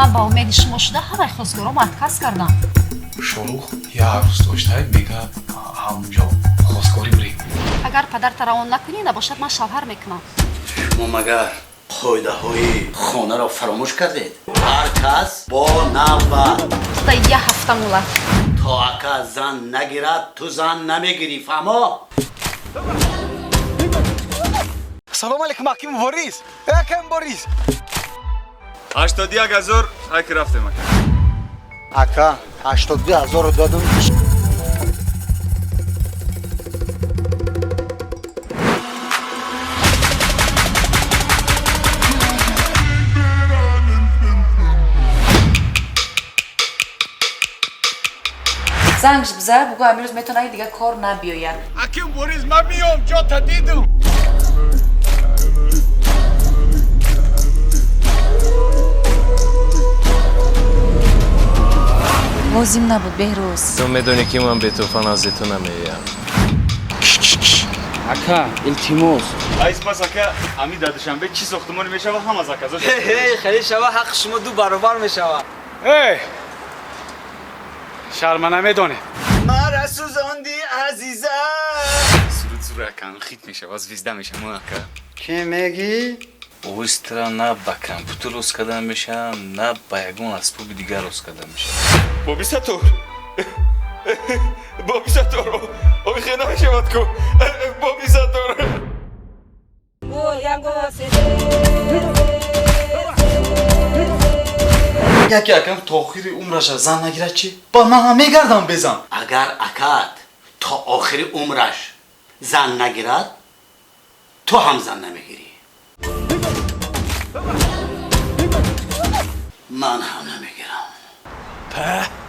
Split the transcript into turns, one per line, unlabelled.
Ман ба умеди шумо шуда ҳамаи хостгором отказ кардам.
Шорух як рӯз доштай, мега ҳамунҷо хостгорӣ бирем.
Агар падарта равон накунӣ, набошад ман шавҳар мекунам.
Шумо магар қоидаҳои хонаро фаромӯш кардед? Ҳар кас бо навбат.
Та як ҳафта мулат.
То ака зан нагирад, ту зан намегирӣ, фаҳмо?
Салом алейкум, аким Борис. Аким Борис.
81 000 ҳайки рафтем, ака.
Ака, 82 000 додам.
Зангш биза, бугӯ амирӯз метавонад дигар кор набиёяд.
Аким Борис, ман миём, ҷота дидум.
Лозим набуд, Беҳрӯз.
Ту медонӣ, ки ман бетӯҳфа назди ту намеоям.
Ака, илтимос.
Айс пас, ака, ами дар Душанбе чӣ сохтумоне мешава, ҳама заказо.
Хеле шава, ҳаққи шумо ду баробар мешава.
Эй! Шарма намедонед.
Мара сӯзонди, азиза.
Суруд зур, ака, хит мешава, звезда мешава, ака.
Кӣ мегӣ?
Овози на ба компютер рост кардан мешавам, на ба ягон асбоби дигар рост кардан мешавам.
Боби Сатор, Боби Сатор, охе намешавад ку, Боби Сатор.
Яке акам то охири умраша зан нагирад чӣ? Ба ман ҳам мегардам безан.
Агар акат то охири умраш зан нагирад, ту ҳам зан намегирӣ. Ман ҳам намегирам.
Па.